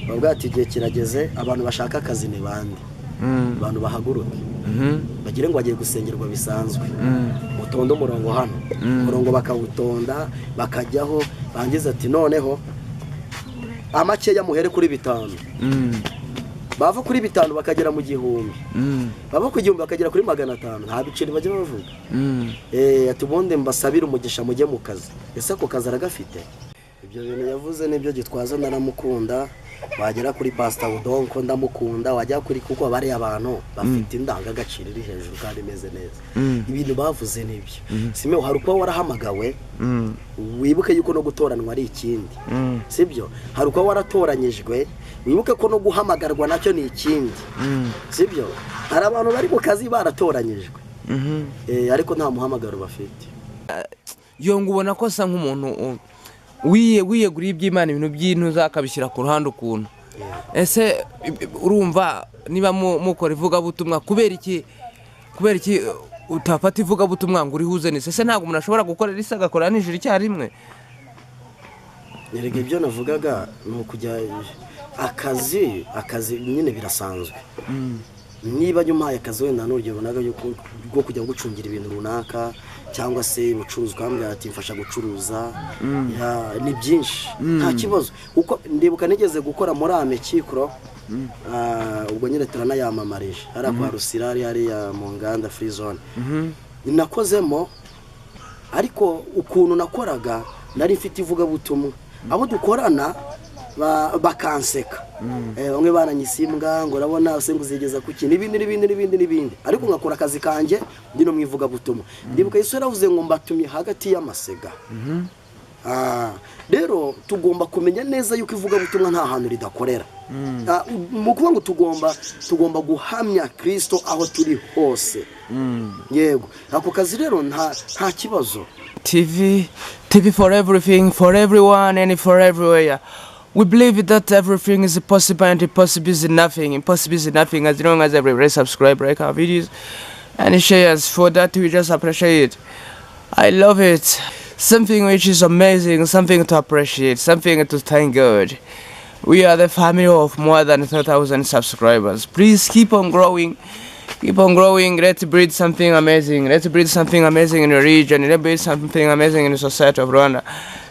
Bavuga ati igihe kirageze, abantu bashaka akazi ni bande? Abantu bahaguruke, bagire ngo bagiye gusengerwa bisanzwe, mutonde umurongo hano. Umurongo bakawutonda, bakajyaho, bangiza ati noneho amakeya muhere kuri 5. Bava kuri 5 bakagera mu 1000, bava ku 1000 bakagera kuri 500. Nta biceri bajya bavuga. Ati ubundi mbasabire umugisha mujye mu kazi. Ese ako kazi aragafite? Ibyo bintu yavuze nibyo. Gitwaza naramukunda, wagera kuri Pastor Budonko ndamukunda, wajya kuri, kuko bari abantu bafite indangagaciro iri hejuru kandi imeze neza. Ibintu bavuze nibyo. Simeo, hari uko warahamagawe, wibuke yuko no gutoranwa ari ikindi, sibyo? Hari uko waratoranyijwe, wibuke ko no guhamagarwa nacyo ni ikindi, sibyo? Hari abantu bari mu kazi baratoranyijwe, ariko nta muhamagaro bafite. Yo, ngo ubona ko asa nk'umuntu wiyeguriye iby'Imana, ibintu by'intuza akabishyira ku ruhande ukuntu. Ese urumva niba mukora ivugabutumwa, kubera iki utafata ivugabutumwa ngo urihuze n'isi? Ese ntabwo umuntu ashobora gukorera isi agakora nijoro icyarimwe? Erega ibyo navugaga ni ukujya akazi nyine birasanzwe. Niba umpaye akazi, wenda n'urugero runaka rwo kujya gucungira ibintu runaka cyangwa se ubucuruzi, ukambwira ati mfasha gucuruza, ni byinshi, nta kibazo. Kuko ndibuka nigeze gukora muri Amekikoro, ubwo nyine turanayamamarije hariya kwa Rusirari, hariya mu nganda free zone nakozemo. Ariko ukuntu nakoraga, nari mfite ivugabutumwa, abo dukorana bakanseka. Bamwe baranyise imbwa, ngo urabona se ngo uzigeza kuki, n'ibindi n'ibindi n'ibindi n'ibindi, ariko ngakora akazi kanjye ndi no mu ivugabutumwa. Ndibuka Yesu yaravuze ngo mbatumye hagati y'amasega. Rero tugomba kumenya neza yuko ivugabutumwa nta hantu ridakorera. Mu kuvuga ngo tugomba guhamya Kristo aho turi hose. Yego, ako kazi rero nta kibazo. TV, TV for everything, for everyone, and for everywhere. We believe that everything is possible and impossible is nothing. Impossible is nothing as long as everybody subscribe, like our videos, and shares. For that, we just appreciate. I love it. Something which is amazing, something to appreciate, something to thank God. We are the family of more than 3,000 subscribers. Please keep on growing. Keep on growing. Let's build something amazing. Let's build something amazing in the region. Let's build something amazing in the society of Rwanda.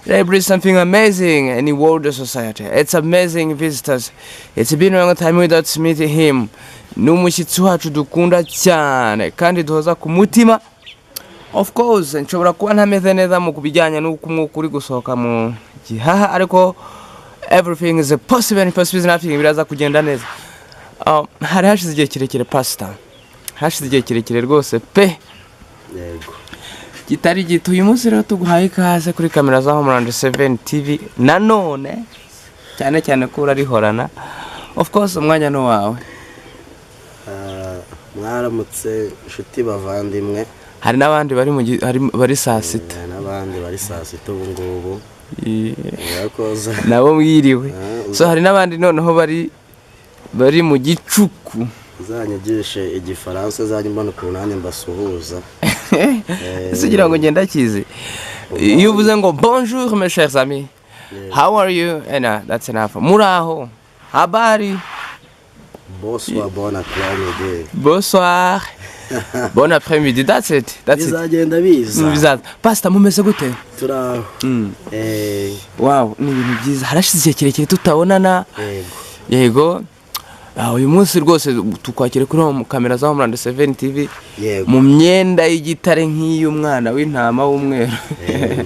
Let's build something amazing in the world society. It's amazing visitors. It's been a long time without meeting him. Ni umushyitsi wacu dukunda cyane kandi duhoza ku mutima. Of course, nshobora kuba ntameze neza mu bijyanye n'uko umwuka uri gusohoka mu gihaha, ariko everything is possible and possible is nothing. Biraza kugenda neza. Hari hashize igihe kirekire, Pastor, hashize igihe kirekire rwose pe, kitari gito. Uyu munsi rero tuguhaye ikaze kuri kamera za Homeland 7 TV nanone, cyane cyane ko urarihorana. Of course, umwanya ni uwawe. Mwaramutse inshuti bavandimwe. Hari n'abandi bari mu bari saa 6. N'abandi bari saa 6 ubu ngubu. Murakoze. Nabo mwiriwe. Ah. So hari n'abandi noneho bari mu gicuku. Uzanyigishe Igifaransa, uzajya mbona ukuntu nanjye mbasuhuza. Ese ugira ngo ngenda kizi? Iyo uvuze ngo "Bonjour mes chers amis, how are you?" and that's enough. Muraho, habari? Bonsoir, bon après-midi. Bonsoir, bon après-midi, that's it, that's it. Bizagenda biza. Bizaza. Pastor, mumeze gute? Turaho. Wow, ni ibintu byiza, harashize igihe kirekire tutabonana. Yego. Yego. Uyu munsi rwose tukwakira kuri kamera za Homeland 7 TV mu myenda y'igitare nk'iy'umwana w'intama w'umweru.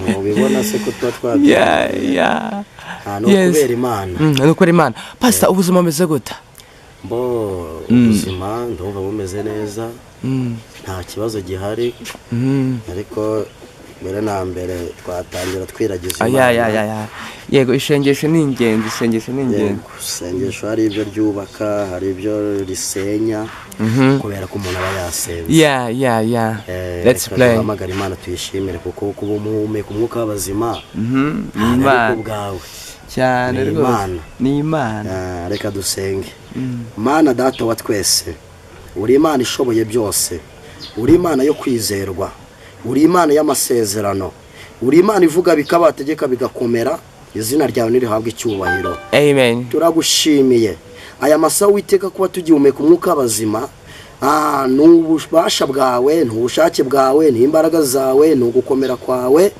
Ntubibona se ko tuba twabyinnye? Yeah. Ah, ni ukubera Imana. Ni ukubera Imana. Pastor, ubuzima bumeze gute? Bo, ubuzima ndumva bumeze neza, nta kibazo gihari, ariko mbere na mbere twatangira twiragiza Ya. Imana. Ya, yego, isengesho ni ingenzi, isengesho ni ingenzi. Yego, isengesho hari ibyo ryubaka, hari ibyo risenya, kubera ko umuntu aba yasenze. Yeah. Let's Reka play. duhamagare Imana tuyishimire, kuko kuba umuhumeka umwuka w'abazima Ni ntabwo ari Imana. ku bwawe. Cyane Ni rwose. Imana. Ni Imana. Reka dusenge. Mana Data wa twese, uri Imana ishoboye byose, uri Imana yo kwizerwa, uri Imana y'amasezerano, uri Imana ivuga bikaba, wategeka bigakomera. Izina ryawe nirihabwe icyubahiro. Amen. Turagushimiye aya masaha, Uwiteka, kuba tugihumeka umwuka w'abazima. Ni ububasha bwawe, ni ubushake bwawe, ni imbaraga zawe, ni ugukomera kwawe.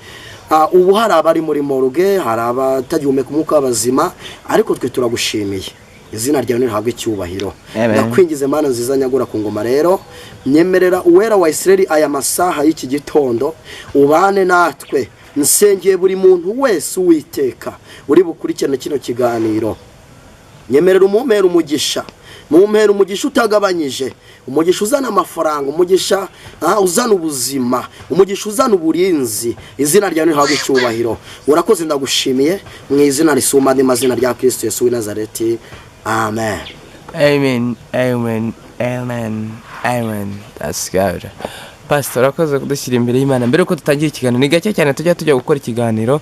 Ubu hari abari muri morgue, hari abatagihumeka umwuka w'abazima, ariko twe turagushimiye. Izina ryawe nirihabwe icyubahiro. Amen. Ndakwingize Mana nziza, nyagura ku ngoma. Rero nyemerera, Uwera wa Isirayeli, aya masaha y'iki gitondo ubane natwe. Nsengeye buri muntu wese, Uwiteka, uri bukurikirane kino kiganiro. Nyemerera umumpera umugisha, mumpera umugisha utagabanyije, umugisha uzana amafaranga, umugisha uzana ubuzima, umugisha uzana uburinzi. Izina ryawe nirihabwe icyubahiro. Urakoze, ndagushimiye mu izina risumba andi mazina rya Kirisito Yesu w'i Nazareti, amen. Amen, amen, amen, amen. That's good. Pastor, urakoze kudushyira imbere y'Imana. Mbere yuko dutangira ikiganiro, ni gake cyane tujya gukora ikiganiro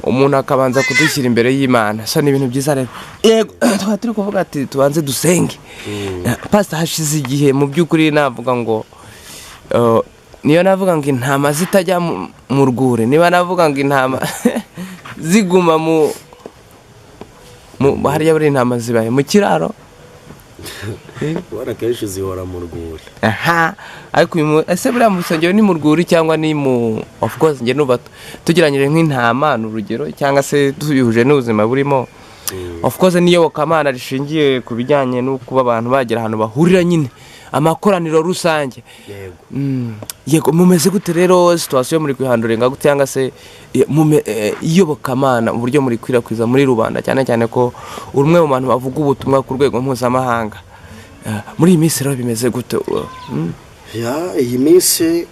umuntu akabanza kudushyira imbere y'Imana. So ni ibintu byiza rero. Yego, tukaba turi kuvuga ati tubanze dusenge. Pastor, hashize igihe mu by'ukuri navuga ngo niyo navuga ngo intama zitajya mu rwuri, niba navuga ngo intama ziguma mu hariya, buri intama zibaye mu kiraro. Ubona akenshi zihora mu rwuri. Aha, ariko uyu ese buriya mu rusengero ni mu rwuri cyangwa ni mu, of course njye numva tugeranyije nk'intama, ni urugero, cyangwa se tubihuje n'ubuzima burimo, of course n'iyobokamana rishingiye ku bijyanye no kuba abantu bagera ahantu bahurira nyine, amakoraniro rusange. Yego. Yego, mumeze gute rero? Situation muri kwihanduringa gute, cyangwa se iyobokamana uburyo muri kwirakwiza muri rubanda, cyane cyane ko uri umwe mu bantu bavuga ubutumwa ku rwego mpuzamahanga? Muri iyi minsi rero bimeze gute? Ya, iyi minsi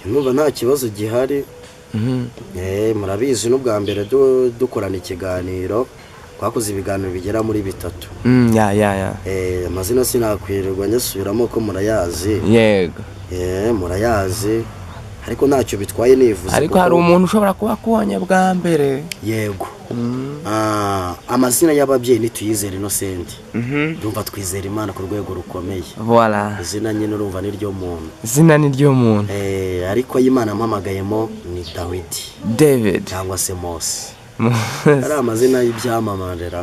numva nta kibazo gihari. Murabizi, n'ubwa mbere dukorana ikiganiro, twakoze ibiganiro bigera muri bitatu. Ya. Amazina sinakwirirwa nyasubiramo ko murayazi. Yego. Murayazi, ariko ntacyo bitwaye nivuze. Ariko hari umuntu ushobora kuba akubonye bwa mbere. Yego. Amazina y'ababyeyi ni Tuyizere Innocent. Ndumva twizera Imana ku rwego rukomeye. Voilà. Izina nyine urumva ni ryo muntu. Izina ni ryo muntu. Ariko Imana yampamagayemo ni Dawidi. David. Cyangwa se Mose, ari amazina y'ibyamamarera.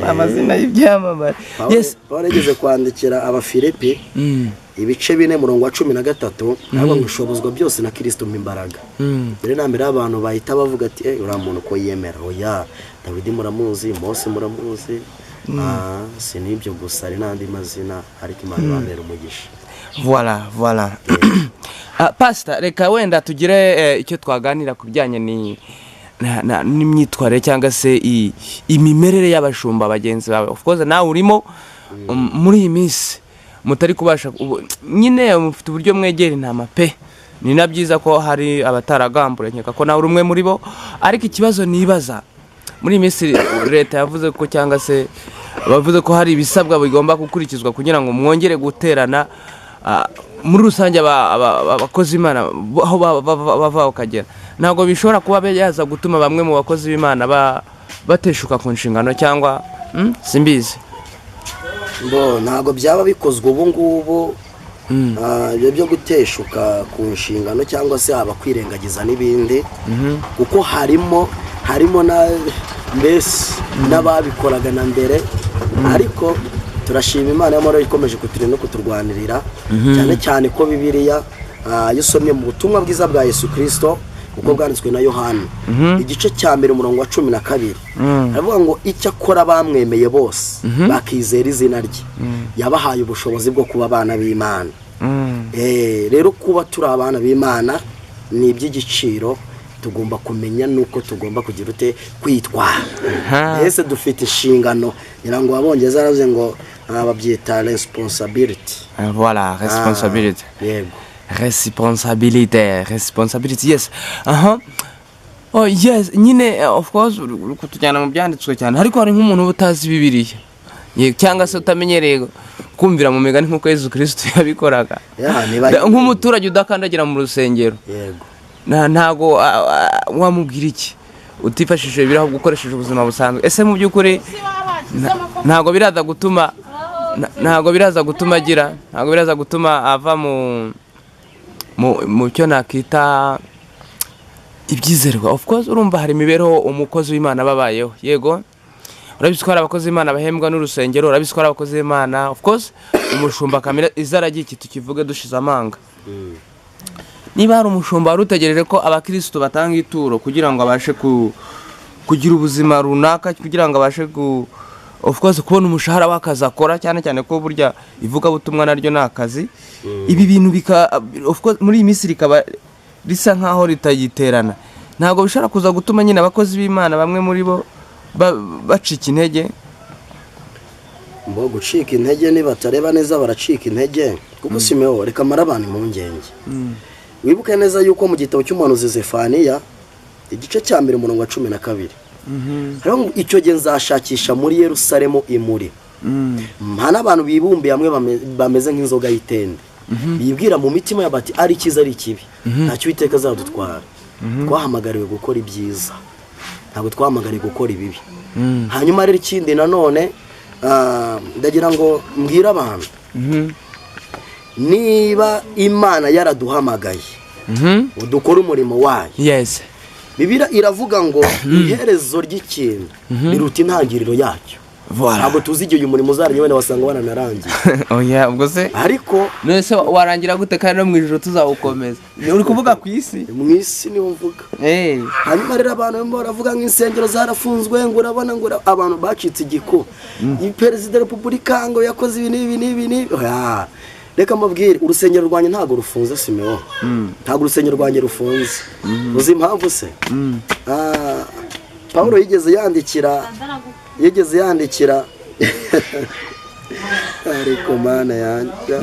Amazina y'ibyamamare. Yes. Paul yageze kwandikira Abafilipi ibice 4, murongo wa 13, ntabwo ngo ushobozwa byose na Kirisito umpa imbaraga. Mbere na mbere abantu bahita bavuga ati: "Eh, uriya muntu uko yemera." Oya, Dawidi muramuzi, Mose muramuzi. Si n'ibyo gusa, hari n'andi mazina, ariko Imana ibambera umugisha. Voilà. Pastor, reka wenda tugire icyo twaganira ku bijyanye ni n'imyitwarire cyangwa se imimerere y'abashumba bagenzi bawe. Of course nawe urimo. Muri iyi minsi mutari kubasha nyine mufite uburyo mwegera intama pe, ni na byiza ko hari abataragambura, nkeka ko nawe uri umwe muri bo. Ariko ikibazo nibaza, muri iyi minsi leta yavuze ko, cyangwa se bavuze ko hari ibisabwa bigomba gukurikizwa kugira ngo mwongere guterana muri rusange abakozi b'Imana aho bava bakagera. Ntabwo bishobora kuba yaza gutuma bamwe mu bakozi b'Imana bateshuka ku nshingano cyangwa simbizi? Bo ntabwo byaba bikozwe ubu ngubu. Ibyo byo guteshuka ku nshingano cyangwa se haba kwirengagiza n'ibindi, kuko harimo na mbese n'ababikoraga na mbere. Ariko turashima Imana y'amahoro ikomeje kuturinda no kuturwanirira, cyane cyane ko Bibiliya, iyo usomye mu butumwa bwiza bwa Yesu Kirisito uko bwanditswe na Yohani, igice cya 1, umurongo wa 12, aravuga ngo icyakora bamwemeye bose bakizera izina rye, yabahaye ubushobozi bwo kuba abana b'Imana. Rero kuba turi abana b'Imana ni iby'igiciro. Tugomba kumenya nuko tugomba kugira ute kwitwara. Ese dufite inshingano, ngira ngo Abongereza baravuze ngo babyita responsibility. Voilà, responsibility. Yego. Responsibility, responsibility, yes. Aha, oh yes, nyine of course uri kutujyana mu byanditswe cyane, ariko hari nk'umuntu uba utazi Bibiliya cyangwa se utamenyereye kumvira mu migani nk'uko Yesu Kirisito yabikoraga. Ya, niba Nk'umuturage udakandagira mu rusengero, ntago wamubwira iki utifashishije Bibiliya, ahubwo ukoresheje ubuzima busanzwe? Ese mu by'ukuri ntago biraza gutuma agira, ntago biraza gutuma ava mu cyo nakita Ibyizerwa, of course, urumva hari imibereho umukozi w'Imana aba abayeho. Yego, urabizi ko hari abakozi b'Imana bahembwa n'urusengero, urabizi ko hari abakozi b'Imana, of course, umushumba kamera izaragiye. Iki tukivuge dushize amanga: niba hari umushumba wari utegereje ko abakirisitu batanga ituro kugira ngo abashe kugira ubuzima runaka, kugira ngo abashe of course kubona umushahara w'akazi akora, cyane cyane ko burya ivugabutumwa naryo ni akazi, ibi bintu bika, of course, muri iyi minsi rikaba risa nkaho ritagiterana, ntabwo bishobora kuza gutuma nyine abakozi b'Imana bamwe muri bo bacika intege? Mbo gucika intege, nibatareba neza baracika intege, kuko Simewo, reka mara abantu impungenge. Wibuke neza yuko mu gitabo cy'umuhanuzi Zefaniya, igice cya 1, umurongo wa 12, hariho ngo: "Icyo gihe nzashakisha muri Yerusalemu imuri mpa n'abantu bibumbiye hamwe bameze nk'inzoga y'itende, bibwira mu mitima yabo bati: 'Ari icyiza, ari ikibi, ntacyo Uwiteka azadutwara.'" Twahamagariwe gukora ibyiza, ntabwo twahamagariwe gukora ibibi. Hanyuma rero ikindi nanone, ndagira ngo mbwire abantu: niba Imana yaraduhamagaye ngo dukore umurimo wayo, Bibiliya iravuga ngo iherezo ry'ikintu riruta intangiriro yacyo. Voilà. Ntabwo tuzi igihe uyu murimo uzarangira, wenda wasanga wananarangiye. Oya, ubwo se Ariko none se warangira gute kandi no mu ijoro tuzawukomeza? Uri kuvuga ku isi? Mu isi niho mvuga. Hanyuma rero abantu barimo baravuga ngo insengero zarafunzwe, ngo urabona ngo abantu bacitse igiku, Perezida wa Repubulika ngo yakoze ibi n'ibi n'ibi n'ibi. Oya, reka mbabwire, urusengero rwanjye ntabwo rufunze. Simewo, ntabwo urusengero rwanjye rufunze. Uzi impamvu se? Paul yigeze yandikira, ariko Mana yanjye,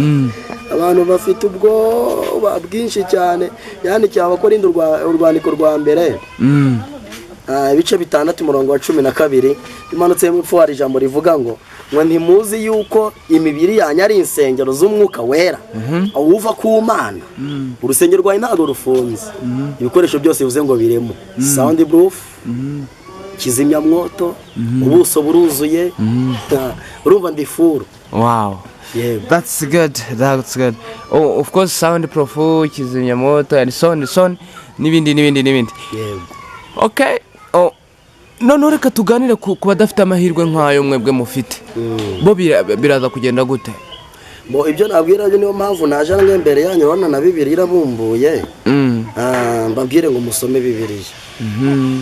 abantu bafite ubwoba bwinshi cyane. Yandikiye Abakorinto urwandiko rwa mbere, ibice 6, umurongo wa 12, bimanutse hepfo, hari ijambo rivuga ngo ntimuzi yuko imibiri yanyu ari insengero z'Umwuka Wera uva ku Mana? Urusengero rwawe ntabwo rufunze. Ibikoresho byose bivuze ngo biremo sound proof, kizimyamwoto, ubuso buruzuye. Urumva ndi full. Yego. That's good, that's good. Oh, of course, sound proof, kizimyamoto and so on and so on, n'ibindi n'ibindi n'ibindi. Yego. Okay. Oh, noneho reka tuganire ku badafite amahirwe nk'ayo mwebwe mufite. Bo biraza kugenda gute? Bo ibyo nabwira byo, niyo mpamvu naje hano imbere yanyu, urabona na Bibiliya irabumbuye. Mbabwire ngo musome Bibiliya.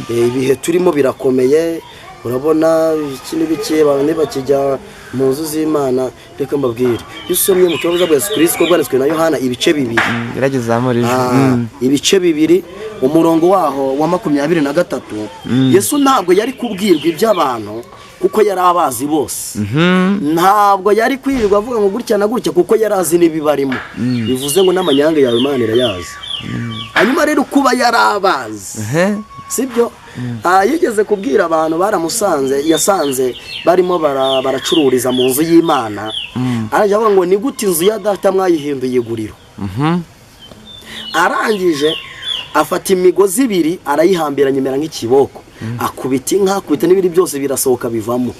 Ibihe turimo birakomeye, urabona iki n'ibiki, abantu ntibakijya mu nzu z'Imana. Reka mbabwire, iyo usomye mu kibazo bwa Yesu Kirisito bwanditswe na Yohana, ibice 2, Gerageza zamura ijwi. Ibice 2, umurongo waho wa 23, Yesu ntabwo yari kubwirwa iby'abantu kuko yari abazi bose. Ntabwo yari kwirirwa avuga ngo gutya na gutya kuko yari azi n'ibibarimo. Bivuze ngo n'amanyanga yawe Imana irayazi. Hanyuma rero kuba yari abazi, sibyo? Yigeze kubwira abantu baramusanze, yasanze barimo baracururiza mu nzu y'Imana, arangije avuga ngo: "Ni gute inzu ya Data mwayihinduye iguriro?" Arangije afata imigozi ibiri, arayihambiranya imera nk'ikiboko, akubita inka, akubita n'ibindi byose, birasohoka bivamo.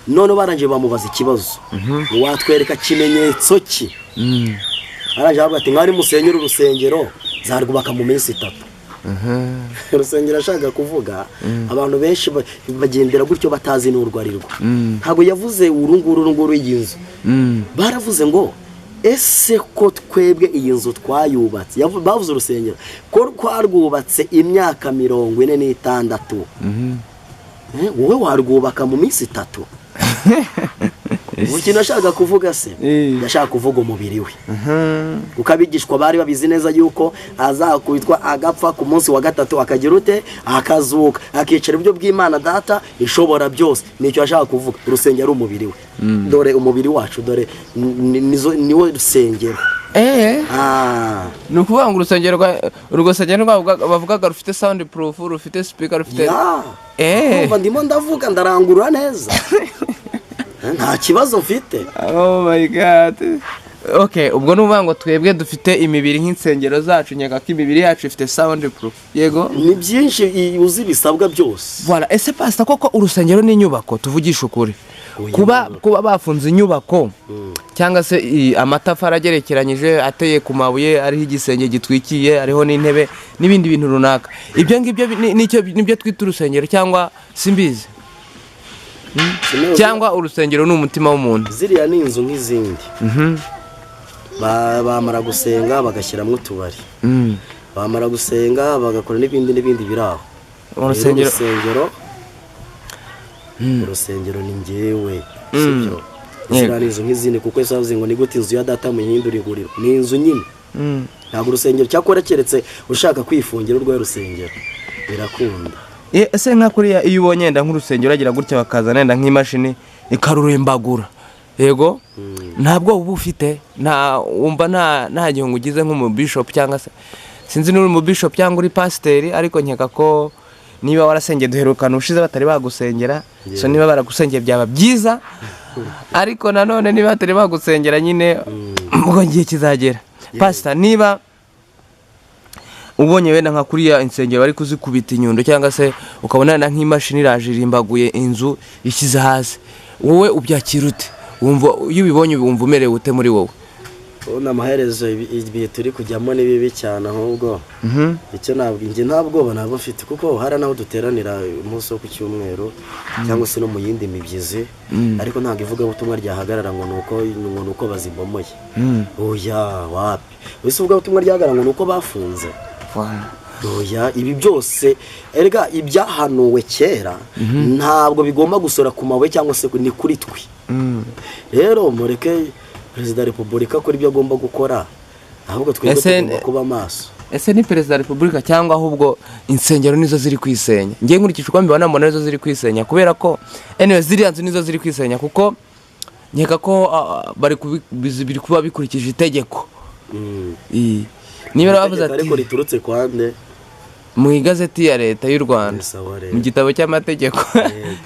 None barangije bamubaza ikibazo: "Watwereka kimenyetso ki?" Arangije aravuga ati: "Mwari musenyera urusengero, nzarwubaka mu minsi 3." Urusengero ashaka kuvuga, abantu benshi bagendera gutyo batazi n'urwo ari rwo. Ntabwo yavuze uru nguru, uru nguru, iyi nzu. Baravuze ngo: "Ese ko twebwe iyi nzu twayubatse," bavuze urusengero, "ko twarwubatse imyaka 46, wowe warwubaka mu minsi 3?" Ubu ikintu ashaka kuvuga se, yashaka kuvuga umubiri we, kuko abigishwa bari babizi neza yuko azakubitwa, agapfa, ku munsi wa gatatu akagira ute? Akazuka, akicara iburyo bw'Imana Data ishobora byose. Nicyo yashaka kuvuga. Urusengero ari umubiri we. Dore umubiri wacu, dore niwo rusengero. Ni ukuvuga ngo urusengero rwa urwo rusengero bavugaga rufite sound proof, rufite speaker, rufite Ya. Urumva ndimo ndavuga, ndarangurura neza, nta kibazo mfite. Oh my God. Okay, ubwo ni ukuvuga ngo twebwe dufite imibiri nk'insengero zacu, nkeka ko imibiri yacu ifite sound proof. Yego. Ni byinshi uzi bisabwa byose. Voilà. Ese pastor, koko urusengero ni inyubako? Tuvugishe ukuri. Oya. Kuba bafunze inyubako Cyangwa se amatafari agerekeranyije ateye ku mabuye, ariho igisenge gitwikiye, ariho n'intebe n'ibindi bintu runaka. Ibyo ngibyo nibyo twita urusengero, cyangwa simbizi? Cyangwa urusengero ni umutima w'umuntu? Ziriya ni inzu nk'izindi. Bamara gusenga bagashyiramo utubari, bamara gusenga bagakora n'ibindi n'ibindi biri aho. Rero Urusengero. Urusengero ni njyewe, sibyo? Ziriya ni inzu nk'izindi, kuko ese wavuze ngo ni gute inzu ya data muyihindura iguriro? Ni inzu nyine, ntabwo urusengero. Cyakora keretse ushaka kwifungira urwaye, urusengero birakunda. Ese nka kuriya iyo ubonye wenda nk'urusengero uragira gutya bakazana wenda nk'imashini ikarurimbagura, yego, ntabwo uba ufite, nta wumva nta gihunga ugize nk'umubishopu, cyangwa se sinzi niba uri umubishopu cyangwa uri pasiteri, ariko nkeka ko niba warasengeye, duherukana ushize batari bagusengera, so niba baragusengeye byaba byiza, ariko nanone niba batari bagusengera nyine ubwo ngiye kizagera. Pasita, niba ubonye wenda nka kuriya insengero bari kuzikubita inyundo, cyangwa se ukabona wenda nk'imashini iraje irimbaguye inzu ishyize hasi, wowe ubyakira ute? Wumva iyo ubibonye wumva umerewe ute muri wowe? Ubona amaherezo ibihe turi kujyamo ni bibi cyane. Ahubwo icyo ntabwo njye nta bwoba naba mfite, kuko hari n'aho duteranira umunsi wo ku cyumweru cyangwa se no mu yindi mibyizi, ariko ntabwo ivugabutumwa ryahagarara ngo ni uko bazibomoye. Oya, wapi! Ese ivugabutumwa ryahagarara ngo ni uko bafunze? Oya, ibi byose erega ibyahanuwe kera ntabwo bigomba gusora ku mabuye cyangwa se ni kuri twe. Rero mureke Perezida wa Repubulika akora ibyo agomba gukora, ahubwo twebwe tugomba kuba maso. Ese ni Perezida wa Repubulika cyangwa ahubwo insengero nizo ziri kwisenya? Ngiye nkurikije uko mbibona, mbona nizo ziri kwisenya, kubera ko anyway ziriya nzu nizo ziri kwisenya, kuko nkeka ko biri kuba bikurikije itegeko. Niba bavuze Itegeko ati ariko riturutse kwa nde? Mu igazeti ya Leta y'u Rwanda. Sawa rero. Mu gitabo cy'amategeko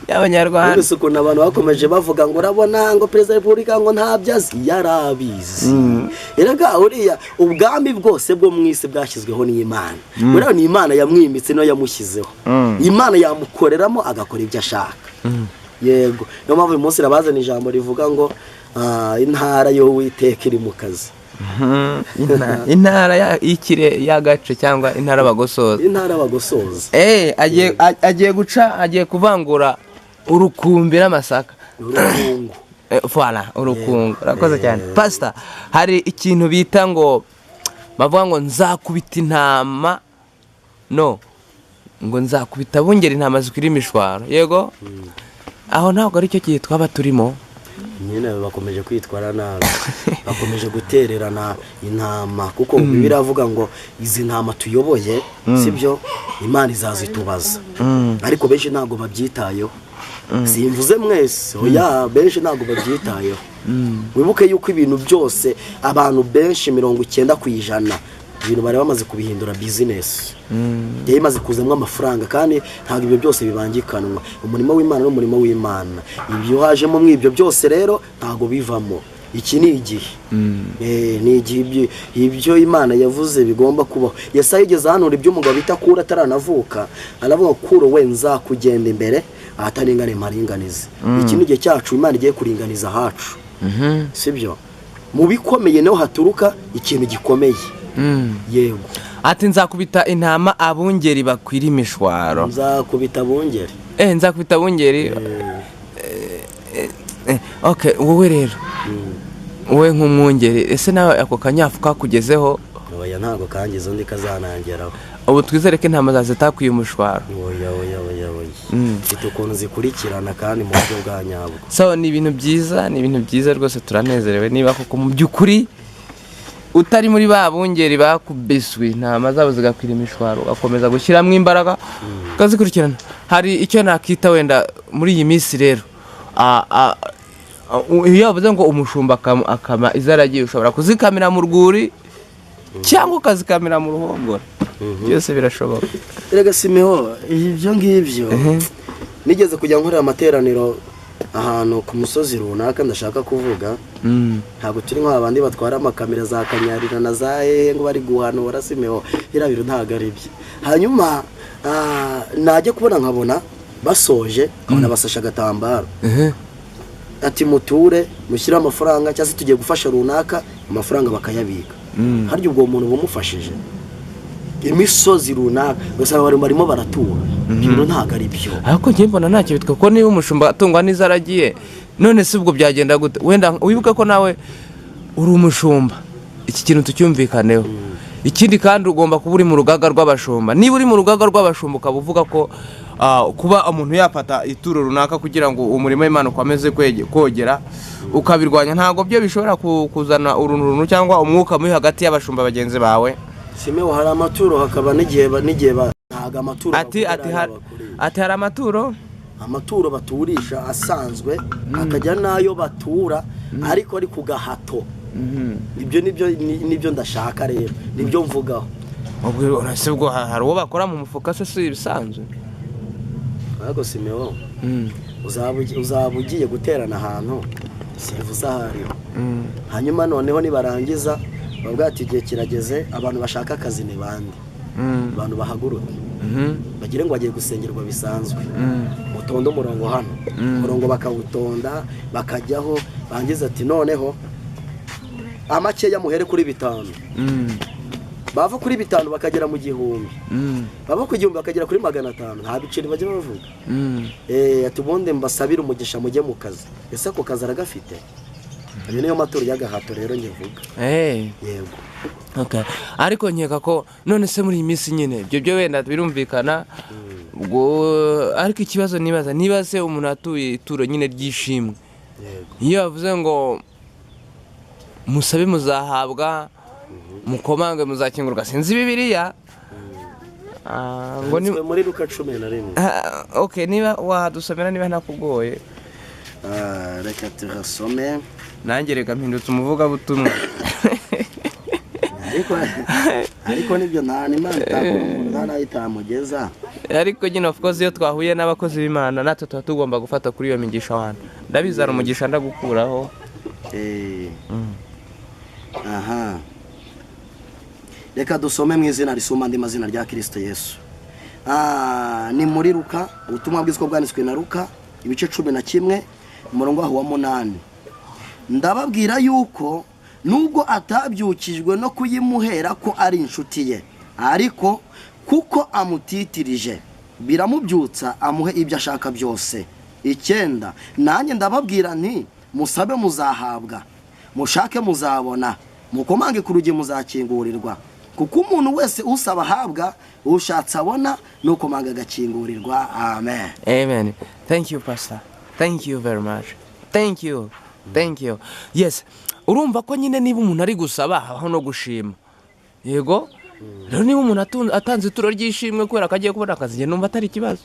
y'Abanyarwanda. Uretse ukuntu abantu bakomeje bavuga ngo urabona ngo Perezida wa Repubulika ngo ntabyo azi, yarabizi. Erega uriya ubwami bwose bwo mu isi bwashyizweho n'Imana. Buriya ni Imana yamwimitse, niyo yamushyizeho. Imana yamukoreramo agakora ibyo ashaka. Yego, niyo mpamvu uyu munsi irabazana ijambo rivuga ngo intara y'Uwiteka iri mu kazi. Intara y'agace cyangwa intara bagosoza? Intara bagosoza. Agiye guca, agiye kuvangura urukumbi n'amasaka. Urukungu. Voilà, urukungu. Urakoze cyane, pasita. Hari ikintu bita ngo bavuga ngo nzakubita intama, no ngo nzakubita bungera intama zikwira imishwaro. Yego, aho ntabwo aricyo gihe twaba turimo? Nyine bakomeje kwitwara nabi, bakomeje gutererana intama, kuko Bibiliya iravuga ngo izi ntama tuyoboye, sibyo, Imana izazitubaza. Ariko benshi ntabwo babyitayeho. Simvuze mwese, oya, benshi ntabwo babyitayeho. Wibuke yuko ibintu byose, abantu benshi 90%, ibintu bari bamaze kubihindura bizinesi, yari imaze kuzamo amafaranga, kandi ntabwo ibyo byose bibangikanwa. Umurimo w'Imana n'umurimo w'Imana, ibyo hajemo muri ibyo byose rero ntabwo bivamo. Iki ni igihe, ni igihe ibyo Imana yavuze bigomba kubaho. Yesaya yigeze ahanura iby'umugabo bita Kuro ataranavuka, aravuga: "Kuro we, nzakugenda imbere, ahataringaniye mparinganize." Iki ni igihe cyacu, Imana igiye kuringaniza ahacu, sibyo? Mu bikomeye niho haturuka ikintu gikomeye. Yego. Ati nzakubita intama abungeri bakwira imishwaro. Nzakubita abungeri. Nzakubita abungeri. Okay, wowe rero, wowe nk'umwungeri, ese nawe ako kanyafu kakugezeho? Oya, ntabwo kangize, undi kazanangeraho. Ubu twizere ko intama zawe zitakwiye umushwaro? Oya, oya, oya, oya, mfite ukuntu zikurikirana kandi mu buryo bwa nyabwo. So ni ibintu byiza, ni ibintu byiza rwose, turanezerewe niba koko mu by'ukuri utari muri ba bungeri bakubiswe intama zabo zigakwira imishwaro, ugakomeza gushyiramo imbaraga ukazikurikirana. Hari icyo nakita wenda muri iyi minsi rero, iyo bavuze ngo umushumba akama izo aragiye, ushobora kuzikamira mu rwuri cyangwa ukazikamira mu ruhongore, byose birashoboka. Erega Simeho, ibyo ngibyo nigeze kujya nkorera amateraniro ahantu ku musozi runaka ndashaka kuvuga. Ntabwo turi nk'aba bandi batwara amakamera za Kanyarira na za hehe ngo bari guhanura. Simeho, biriya bintu ntabwo ari byo. Hanyuma najya kubona nkabona basoje, nkabona basashe agatambaro. Ati muture mushyire amafaranga, cyangwa se tugiye gufasha runaka, amafaranga bakayabika. Harya ubwo muntu bumufashije imisozi runaka, ugasanga barimo baratura. Ibintu ntabwo ari byo. Ariko njye mbona ntacyo bitwa, kuko niba umushumba atungwa n'izo aragiye, none se ubwo byagenda gute? Wenda wibuke ko nawe uri umushumba, iki kintu tucyumvikaneho. Ikindi kandi, ugomba kuba uri mu rugaga rw'abashumba. Niba uri mu rugaga rw'abashumba, ukaba uvuga ko kuba umuntu yafata ituro runaka kugira ngo umurimo w'Imana ukomeze kogera, ukabirwanya, ntabwo byo bishobora kuzana urunturuntu cyangwa umwuka mubi hagati y'abashumba bagenzi bawe? Simeho, hari amaturo, hakaba n'igihe ntabwo amaturo Ati bavuga ati ari ay'abakuriye. Ati hari amaturo. Amaturo baturisha asanzwe, hakajya n'ayo batura ariko ari ku gahato. Ibyo nibyo ndashaka rero, nibyo mvugaho. Ubwo uretse ubwo hari uwo bakora mu mufuka se? Si ibisanzwe? Ariko Simeho, uzaba ugiye guterana ahantu, simvuze aho ariho, hanyuma noneho nibarangiza bavuga ati igihe kirageze, abantu bashaka akazi ni bande? Abantu bahaguruke, bagire ngo bagiye gusengerwa bisanzwe, mutonde umurongo hano. Umurongo bakawutonda, bakajyaho, bangiza ati noneho amakeya muhere kuri 5. Bava kuri 5 bakagera mu 1000, bava ku 1000 bakagera kuri 500. Nta biceri bajya bavuga. Ati ubundi mbasabire umugisha mujye mu kazi. Ese ako kazi aragafite? Ayo niyo maturo y'agahato rero njye mvuga. Yego. Okay. Ariko nkeka ko none se muri iyi minsi nyine ibyo byo wenda birumvikana ubwo, ariko ikibazo nibaza, niba se umuntu atuye ituro nyine ry'ishimwe, iyo bavuze ngo musabe muzahabwa, mukomange muzakingurwa, sinzi Bibiliya. Ngo ni Handitswe muri Luka 11. Okay, niba wahadusomera, niba ntakugoye. Reka tuhasome. Nanjye reka mpindutse umuvugabutumwa. Ariko nibyo, nta n'Imana itakora umuntu, nta n'aho itamugeza. Ariko nyine, of course, iyo twahuye n'abakozi b'Imana, natwe tuba tugomba gufata kuri iyo migisha. Wana ndabizi hari umugisha ndagukuraho. Aha, reka dusome mu izina risumba andi mazina rya Kirisito Yesu. Ni muri Luka, ubutumwa bwiza uko bwanditswe na Luka, ibice 11, umurongo waho wa 8. Ndababwira yuko nubwo atabyukijwe no kuyimuhera ko ari inshuti ye, ariko kuko amutitirije biramubyutsa, amuhe ibyo ashaka byose. 9, nanjye ndababwira nti musabe muzahabwa, mushake muzabona, mukomange ku rugi muzakingurirwa. Kuko umuntu wese usaba ahabwa, ushatse abona, nukomanga agakingurirwa. Amen. Amen. Thank you, pastor. Thank you very much. Thank you. Thank you. Yes, urumva ko nyine niba umuntu ari gusaba, habaho no gushima. Yego, rero niba umuntu atanze ituro ry'ishimwe kubera ko agiye kubona akazi, njye numva atari ikibazo.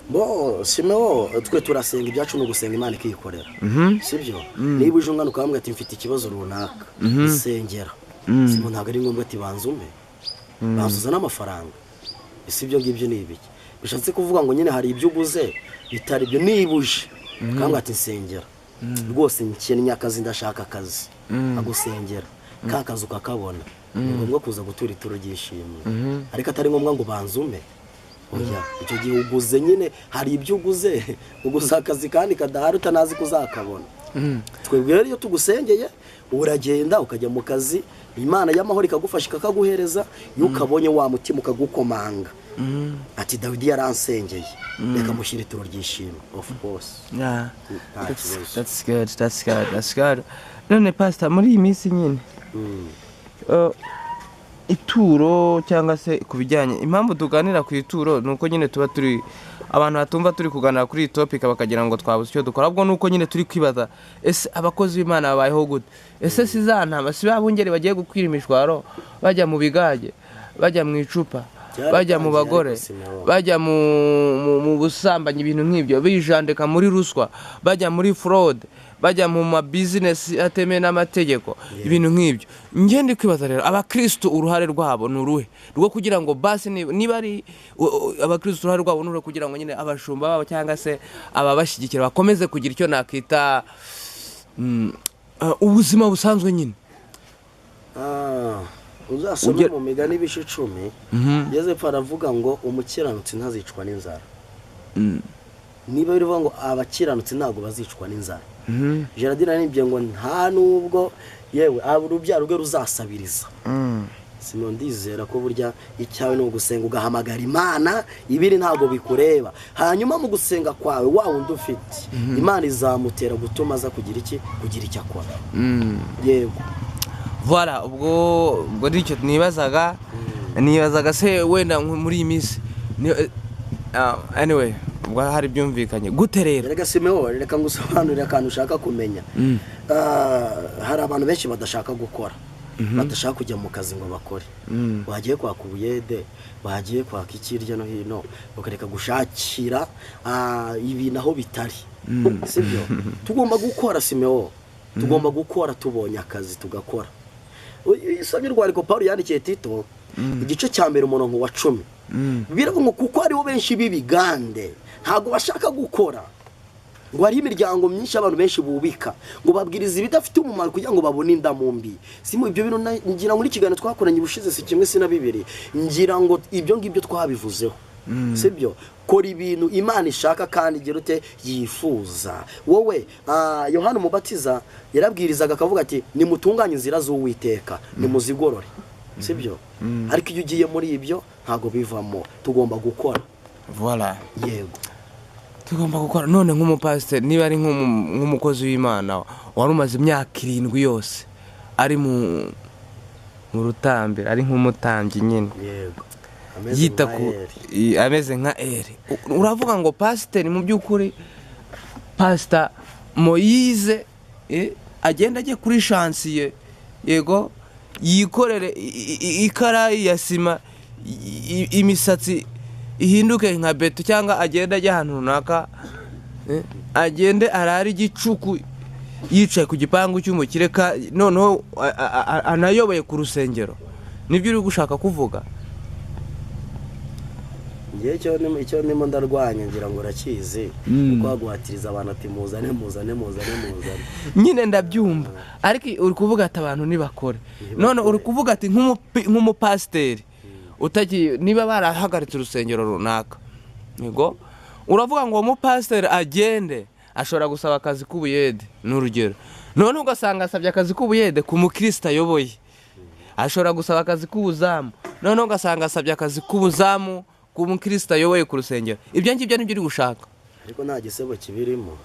Bo Simewo, twe turasenga, ibyacu ni ugusenga, Imana ikikorera, sibyo? Niba uje umwana ukabambwira ati mfite ikibazo runaka, isengera. Simo, ntabwo ari ngombwa ati banza umpe, banzuza n'amafaranga. Ese ibyo ngibyo ni ibiki? Bishatse kuvuga ngo nyine hari ibyo uguze bitari ibyo. Niba uje ukambwira ati nsengera rwose, nkennye akazi, ndashaka akazi, agusengera ka kazi ukakabona, ni ngombwa kuza gutura ituro ry'ishimwe, ariko atari ngombwa ngo banze umpe. Oya, icyo gihe uguze nyine, hari ibyo uguze, uguze akazi kandi kadahari, utanazi ko uzakabona. Twebwe rero iyo tugusengeye, uragenda ukajya mu kazi, Imana y'amahoro ikagufasha, ikakaguhereza. Iyo ukabonye, wa mutima ukagukomanga ati Dawidi yaransengeye, reka mushyire ituro ry'ishimwe, of course. Nta kibazo. That's good, that's good, that's good. None pastor, muri iyi minsi nyine ituro cyangwa se ku bijyanye, impamvu tuganira ku ituro ni uko nyine tuba turi abantu batumva turi kuganira kuri iyi topic bakagira ngo twabuze icyo dukora. Ahubwo ni uko nyine turi kwibaza: ese abakozi b'Imana babayeho gute? Ese si za ntama, si ba bungeri bagiye gukwira imishwaro, bajya mu bigage, bajya mu icupa, bajya mu Byaratangiye, bagore, ariko Simeon. bajya mu busambanyi, ibintu nk'ibyo, bijandika muri ruswa, bajya muri fraude, bajya mu mabizinesi atemewe n'amategeko, ibintu nk'ibyo. Njye ndi kwibaza rero, abakristo uruhare rwabo ni uruhe rwo kugira ngo basi niba ari abakristo, uruhare rwabo ni uruhe kugira ngo nyine abashumba babo cyangwa se ababashyigikira bakomeze kugira icyo nakita ubuzima busanzwe nyine? Uzasome mu Migani ibice 10, ugeze aravuga ngo umukiranutsi ntazicwa n'inzara. Niba bivuga ngo abakiranutsi ntabwo bazicwa n'inzara. Gerardine yaririmbye ngo nta nubwo yewe urubyaro rwe ruzasabiriza. Sino ndizera ko burya icyawe ni ugusenga ugahamagara Imana, ibiri ntabwo bikureba. Hanyuma mu gusenga kwawe wa wundi ufite Imana izamutera gutuma aza kugira iki, kugira icyo akora. Yego. Voilà, ubwo nicyo nibazaga. Nibazaga se wenda muri iyi minsi anyway, ubwo hari byumvikanye gute rero? Reka Simeon, reka ngusobanurire akantu ushaka kumenya. Hari abantu benshi badashaka gukora, badashaka kujya mu kazi ngo bakore. Bagiye kwaka ubuyede, bagiye kwaka iki hirya no hino, bakareka gushakira ibintu aho bitari. Sibyo? Tugomba gukora Simeon, tugomba gukora, tubonye akazi tugakora. Isomye urwandiko Paul yandikiye Tito, igice cya 1 umurongo wa 10. Biravuga ngo kuko hariho benshi b'ibigande ntabwo bashaka gukora, ngo hari imiryango myinshi abantu benshi bubika, ngo babwiriza ibidafite umumaro kugira ngo babone indamu mbi. Simu ibyo bintu ngira ngo ikiganiro twakoranye ubushize si kimwe si na bibiri, ngira ngo ibyo ngibyo twabivuzeho. Sibyo? Kora ibintu Imana ishaka kandi igira ute yifuza. Wowe Yohana Umubatiza yarabwirizaga akavuga ati nimutunganye inzira z'Uwiteka, nimuzigorore. Sibyo? Ariko iyo ugiye muri ibyo ntago bivamo, tugomba gukora. Voilà. Yego. Tugomba gukora. None nk'umupasiteri, niba ari nk'umukozi w'Imana wari umaze imyaka 7 yose ari mu rutambiro, ari nk'umutambyi nyine. Yego. Yita ku ameze nka Eli. Uravuga ngo pasiteri mu by'ukuri Pastor Moise agenda ajye kuri chantier, yego, yikorere ikarayi ya sima, imisatsi ihinduke nka beto, cyangwa agenda ajya ahantu runaka, agende arare igicuku yicaye ku gipangu cy'umukire, noneho anayoboye ku rusengero. Nibyo uri gushaka kuvuga? Ngiye icyo ndimo ndarwanya ngira ngo urakizi, uko waguhatiriza abantu ati muzane muzane muzane muzane. Nyine ndabyumva, ariko uri kuvuga ati abantu nibakore. None uri kuvuga ati nk'umupasiteri utagiye, niba barahagaritse urusengero runaka, yego, uravuga ngo umupasiteri agende ashobora gusaba akazi k'ubuyede, n'urugero. None ugasanga asabye akazi k'ubuyede ku mukristo ayoboye, ashobora gusaba akazi k'ubuzamu, none ugasanga asabye akazi k'ubuzamu ku mukristo ayoboye ku rusengero. Ibyo ngibyo nibyo uri gushaka. Ariko nta gisebo kibirimo.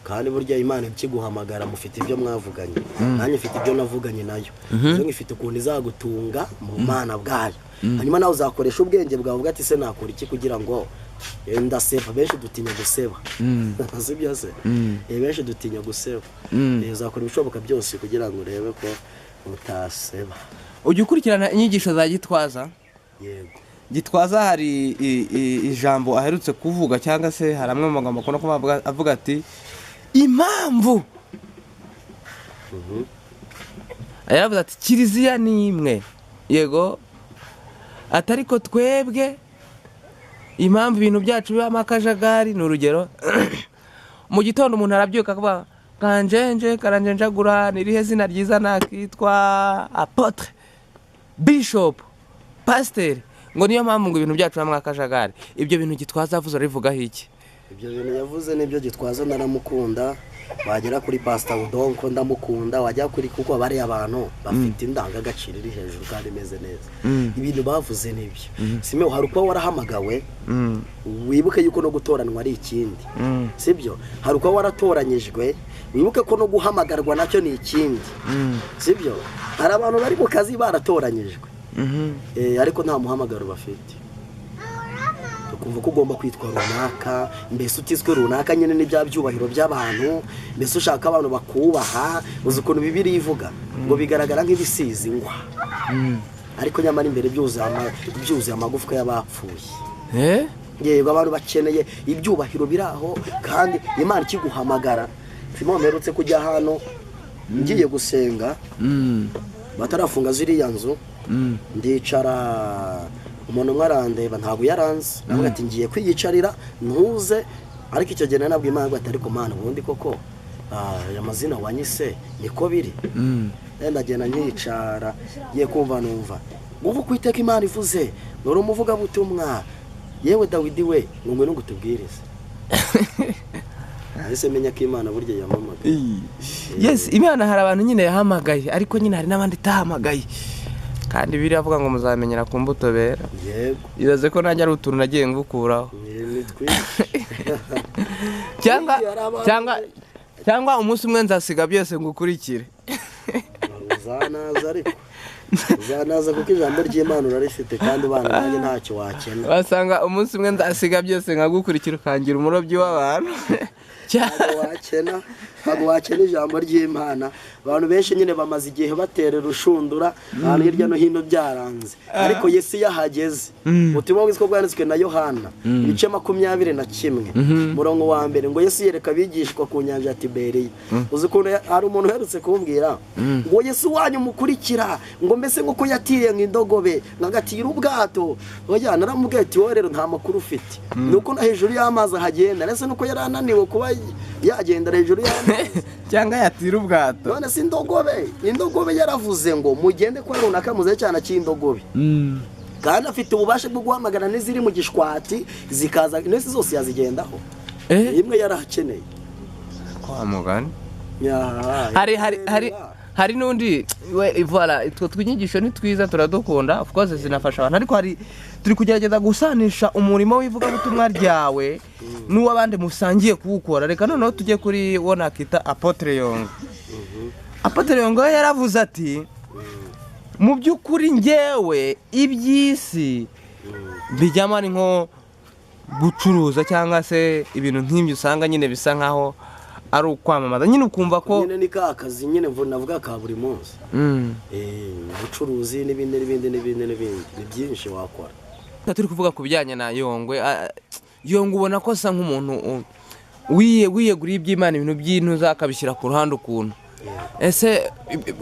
Kandi burya Imana ikiguhamagara mufite ibyo mwavuganye, nanjye mfite ibyo navuganye nayo. Ibyo ngifite ukuntu izagutunga mu Mana bwayo. Hanyuma nawe uzakoresha ubwenge bwawe uvuga ati se nakora iki kugira ngo ndaseba. Benshi dutinya guseba. Sibyo se? Benshi dutinya guseba. Uzakora ibishoboka byose kugira ngo urebe ko utaseba. Ujya ukurikirana inyigisho za Gitwaza? Yego. Gitwaza hari ijambo aherutse kuvuga, cyangwa se hari amwe mu magambo akunda kuvuga, avuga ati impamvu yaravuze ati kiliziya ni imwe, yego, atariko twebwe impamvu ibintu byacu bibamo akajagari, ni urugero mu gitondo umuntu arabyuka akavuga kanjenje karanjenjagura, nirihe zina ryiza nakitwa apotre, bishop, pasteur, ngo niyo mpamvu ngo ibintu byacu bamwe akajagari. Ibyo bintu Gitwaza avuze arivugaho iki? Ibyo bintu yavuze nibyo. Gitwaza naramukunda, wagera kuri Pastor Udonko ndamukunda, wajya kuri kuko bari abantu bafite indangagaciro iri hejuru kandi imeze neza. Ibintu bavuze nibyo. Simeo, hari uko warahamagawe, wibuke yuko no gutoranwa ari ikindi. Sibyo? Hari uko waratoranyijwe, wibuke ko no guhamagarwa nacyo ni ikindi. Sibyo? Hari abantu bari mu kazi baratoranyijwe, ariko nta muhamagaro bafite. Ukumva ko ugomba kwitwa runaka, mbese utiswe runaka nyine n'ibya byubahiro by'abantu, mbese ushaka abantu bakubaha. Uzi ukuntu Bibiliya ivuga ngo bigaragara nk'ibisizi ngwa, ariko nyamara imbere byuzuye amagufwa y'abapfuye. Yego, abantu bakeneye ibyubahiro biraho, kandi Imana ikiguhamagara. Simon mperutse kujya hano ngiye gusenga, batarafunga ziriya nzu, ndicara umuntu umwe arandeba, ntabwo yaranze, navuga ati ngiye kwiyicarira ntuze. Ariko icyo gihe nabwo Imana ati ariko Mana ubundi koko aya mazina wanyise niko biri. Ndagenda nyicara, ngiye kumva numva nguvu kwiteka Imana ivuze nuri umuvuga butumwa, yewe Dawidi we ngo ngwino ngutubwirize. Nahise menya ko Imana burya yamamagaye. Yes, Imana hari abantu nyine yahamagaye, ariko nyine hari n'abandi itahamagaye. Kandi biri avuga ngo muzamenyera ku mbuto bera. Yego. Ibaze ko nanjye ari utuntu nagiye ngukuraho. Ni twinshi. Cyangwa umunsi umwe nzasiga byose ngukurikire. Uzanaza ariko. Uzanaza kuko ijambo ry'Imana urarifite kandi ubana nanjye ntacyo wakena. Wasanga umunsi umwe nzasiga byose nkagukurikira ukangira umurobyi w'abantu. Ntabwo wakena ijambo ry'Imana. Abantu benshi nyine bamaze igihe batera urushundura ahantu hirya no hino byaranze, ariko Yesu yahageze. Ubutumwa bwiza bwanditswe na Yohana ibice 21 murongo wa mbere, ngo Yesu yereka abigishwa ku nyanja ya Tiberiya. Uzi ukuntu hari umuntu uherutse kumbwira ngo Yesu wanyu mukurikira, ngo mbese ngo yatiriye nk'indogobe nkagatira ubwato. Oya, naramubwiye ati wowe rero nta makuru ufite, nuko na hejuru y'amazi ahagenda, ndetse nuko yari ananiwe kuba yagenda hejuru y'amazi cyangwa yatira ubwato. None si indogobe yaravuze ngo mugende kwa runaka muze cyana cy'indogobe, kandi afite ububasha bwo guhamagara n'iziri mu gishwati zikaza, n'isi zose yazigendaho. Imwe yarakeneye kwa mugani. Hari n'undi we voilà, itwo twinyigisho ni twiza turadukunda, of course zinafasha abantu, ariko hari turi kugerageza gusanisha umurimo w'ivugabutumwa ryawe n'uw'abandi musangiye kuwukora. Reka noneho tujye kuri wo nakita Apotre Yongo. Apotre Yongo yaravuze ati mu by'ukuri ngewe iby'isi bijyamo ni nko gucuruza cyangwa se ibintu nk'ibyo usanga nyine bisa nkaho ari ukwamamaza nyine, ukumva ko nyine ni ka kazi nyine navuga ka buri munsi, ubucuruzi n'ibindi n'ibindi n'ibindi n'ibindi, ni byinshi wakora. Turi kuvuga ku bijyanye na Yongwe. Yongwe ubona ko asa nk'umuntu wiyeguriye iby'Imana, ibintu by'intuza akabishyira ku ruhande ukuntu. Ese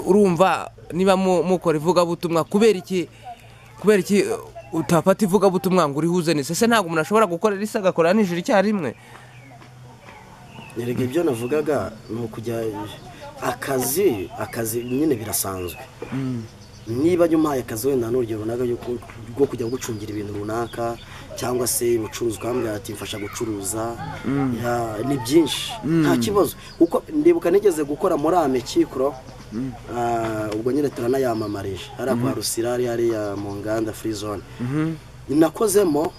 urumva niba mukora ivugabutumwa, kubera iki utafata ivugabutumwa ngo urihuze n'isi? Ese ntabwo umuntu ashobora gukora risa agakora nijoro icyarimwe? Erega ibyo navugaga ni ukujya akazi nyine birasanzwe. Niba umpaye akazi wenda n'urugero runaka rwo kujya gucungira ibintu runaka cyangwa se ubucuruzi, ukambwira ati mfasha gucuruza, ni byinshi nta kibazo. Kuko ndibuka nigeze gukora muri Amekikro, ubwo nyine turanayamamarije hariya kwa Rusira, hariya mu nganda free zone nakozemo.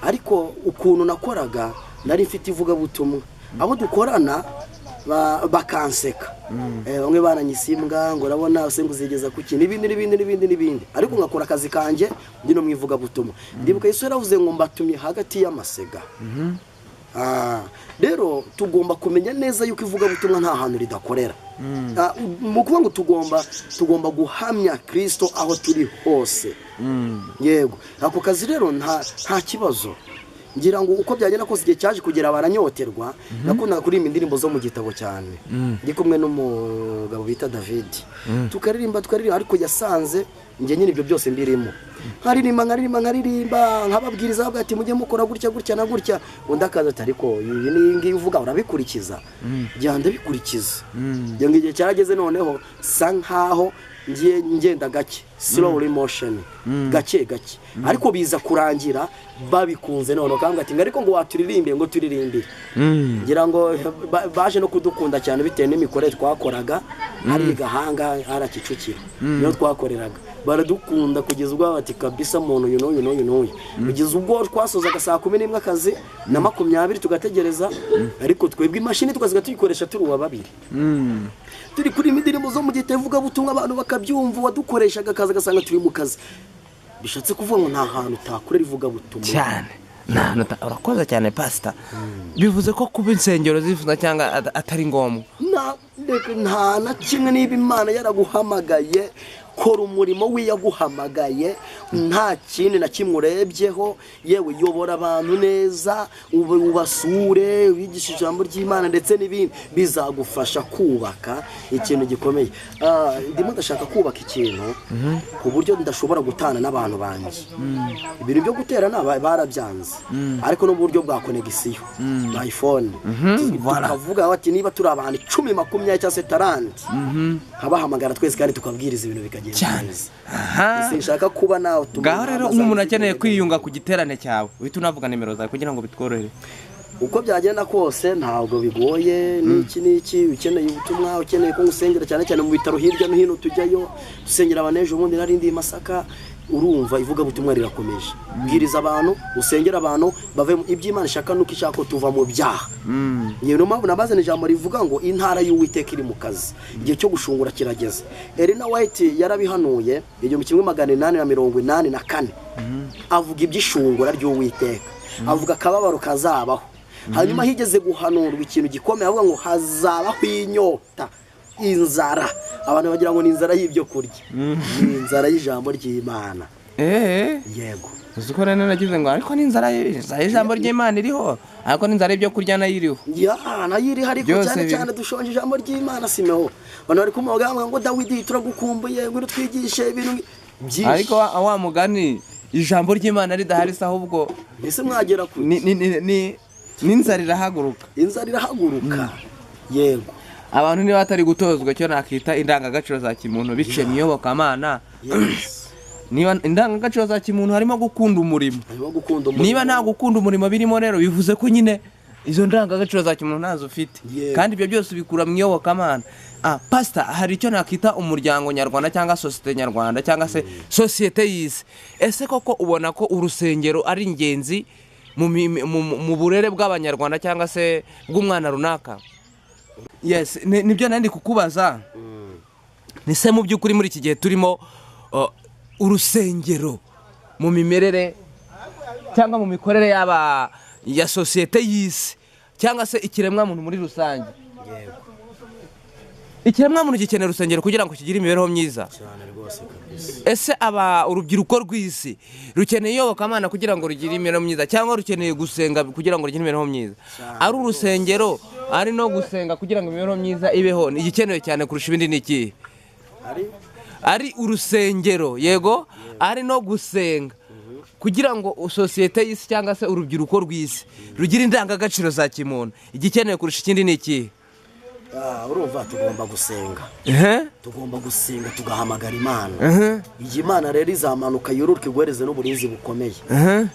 Ariko ukuntu nakoraga nari mfite ivugabutumwa, abo dukorana bakanseka, bamwe baranyise imbwa ngo urabona se ngo uzigeza kuki n'ibindi n'ibindi n'ibindi n'ibindi, ariko ngakora akazi kanjye ndi no mu ivugabutumwa. Ndibuka Yesu yaravuze ngo mbatumye hagati y'amasega. Rero tugomba kumenya neza yuko ivugabutumwa nta hantu ridakorera. Mu kuvuga ngo tugomba guhamya Kristo aho turi hose. Yego, ako kazi rero nta kibazo. Ngira ngo uko byagenda kose igihe cyaje kugera baranyoterwa. Nakundaga kuririmba indirimbo zo mu gitabo cyane, ndi kumwe n'umugabo bita David, tukaririmba ariko yasanze njye nyine ibyo byose mbirimo, nkaririmba nkababwiriza bavuga ati mujye mukora gutya gutya na gutya, undi akaza ati ariko ibi ngiyi uvuga urabikurikiza? Njya ndabikurikiza. Ngira ngo igihe cyarageze noneho sa nkaho ngiye ngenda gake, slow motion, gake gake, ariko biza kurangira babikunze. None kanga ati ariko ngo waturirimbe, ngo turirimbire. Ngira ngo baje no kudukunda cyane bitewe n'imikorere twakoraga hari Gahanga, hari Kicukiro niyo twakoreraga, baradukunda kugeza ubwo bati kabisa muntu uyu n'uyu n'uyu n'uyu, kugeza ubwo twasozaga saa 11 akazi na 20 tugategereza, ariko twebwe imashini tukaziga tuyikoresha turi uwa babiri, turi kuri indirimbo zo mu gitevuga butumwa abantu bakabyumva, wadukoreshaga akazi agasanga turi mu kazi. Bishatse kuvuga ngo nta hantu utakorera ivugabutumwa cyane, nta hantu. Urakoze cyane pastor. Bivuze ko kuba insengero zifuza cyangwa atari ngombwa? Nta na kimwe. Niba Imana yaraguhamagaye kora umurimo w'iyaguhamagaye, nta kindi na kimwe urebyeho. Yewe yobora abantu neza, ubasure, wigishe ijambo ry'Imana ndetse n'ibindi, bizagufasha kubaka ikintu gikomeye. Ndimo ndashaka kubaka ikintu ku buryo ndashobora gutana n'abantu banjye. Ibintu byo guterana barabyanze, ariko n'uburyo bwa connection iPhone, tukavuga bati niba turi abantu 10 20 cyangwa se 30, nkabahamagara twese kandi tukabwiriza ibintu bikagenda cyane. Sinshaka kuba nawe ngaho rero umuntu akeneye kwiyunga ku giterane cyawe uhita unavuga nimero zawe kugira ngo bitworohere. Uko byagenda kose ntabwo bigoye, n'iki n'iki, ukeneye ubutumwa, ukeneye ko ngusengera, cyane cyane mu bitaro hirya no hino tujyayo dusengera abantu. Ejo bundi nari ndi i Masaka, urumva ivugabutumwa rirakomeje. Bwiriza abantu, usengera abantu bave iby'Imana ishaka, nuko ishaka ko tuva mu byaha. Niyo mpamvu nabazana ijambo rivuga ngo intara y'Uwiteka iri mu kazi, igihe cyo gushungura kirageze. Elena White yarabihanuye 1884, avuga iby'ishungura ry'Uwiteka, avuga akababaro kazabaho. Hanyuma higeze guhanurwa ikintu gikomeye, avuga ngo hazabaho inyota, inzara. Abantu bagira ngo ni inzara y'ibyo kurya, ni inzara y'ijambo ry'Imana. Yego. Uzi ko rero nagize ngo ariko ni inzara y'ijambo ry'Imana iriho, ariko ni inzara y'ibyo kurya nayo iriho. Ya, nayo iriho, ariko cyane cyane dushonje ijambo ry'Imana. Simeho abantu bari kumugamba ngo Dawidi turagukumbuye, ngo twigishe ibintu byinshi. Ariko wa mugani ijambo ry'Imana ridahari se ahubwo ese mwagera ku ni n'inzara irahaguruka. Inzara irahaguruka. Yego. Abantu niba batari gutozwa cyo nakita indangagaciro za kimuntu bice mu iyobokamana. Niba indangagaciro za kimuntu harimo gukunda umurimo, niba nta gukunda umurimo birimo rero bivuze ko nyine izo ndangagaciro za kimuntu ntazo ufite, kandi ibyo byose ubikura mu iyobokamana. Pastor, hari icyo nakita umuryango nyarwanda cyangwa sosiyete nyarwanda cyangwa se sosiyete y'isi. Ese koko ubona ko urusengero ari ingenzi mu burere bw'abanyarwanda cyangwa se bw'umwana runaka? Yes, nibyo nandi kukubaza. Ni se mu by'ukuri muri iki gihe turimo urusengero mu mimerere cyangwa mu mikorere y'aba ya sosiyete y'isi cyangwa se ikiremwa muntu muri rusange? Yego. Ikiremwa muntu gikenera urusengero kugira ngo kigire imibereho myiza. Cyane rwose kabisa. Ese aba urubyiruko rw'isi rukeneye iyobokamana kugira ngo rugire imibereho myiza, cyangwa rukeneye gusenga kugira ngo rugire imibereho myiza? Ari urusengero ari no gusenga kugira ngo imibereho myiza ibeho, igikenewe cyane kurusha ibindi ni ikihe? Ari urusengero, yego, ari no gusenga kugira ngo sosiyete y'isi cyangwa se urubyiruko rw'isi rugire indangagaciro za kimuntu, igikenewe kurusha ikindi ni ikihe? Urumva tugomba gusenga. Tugomba gusenga tugahamagara Imana. Iyi Imana rero izamanuka yururuke iguhereze n'uburinzi bukomeye.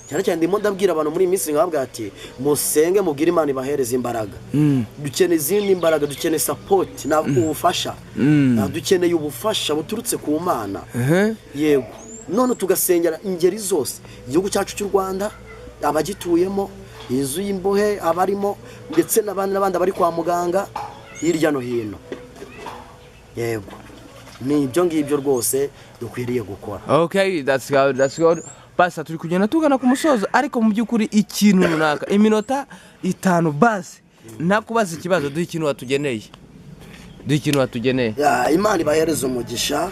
Cyane cyane ndimo ndabwira abantu muri iyi minsi nkababwira ati musenge mubwire Imana ibahereze imbaraga. Dukeneye izindi mbaraga, dukeneye support na ubufasha. Dukeneye ubufasha buturutse ku Mana. Yego. None tugasengera ingeri zose, igihugu cyacu cy'u Rwanda, abagituyemo, inzu y'imbohe abarimo, ndetse n'abandi n'abandi bari kwa muganga hirya no hino. Yego. Ni ibyo ngibyo rwose dukwiriye gukora. Okay, that's good, that's good. Pastor, turi kugenda tugana ku musozo, ariko mu by'ukuri ikintu runaka, iminota 5 basi nakubaza ikibazo, duhe ikintu watugeneye. Duhe ikintu watugeneye. Ya, Imana ibahereze umugisha.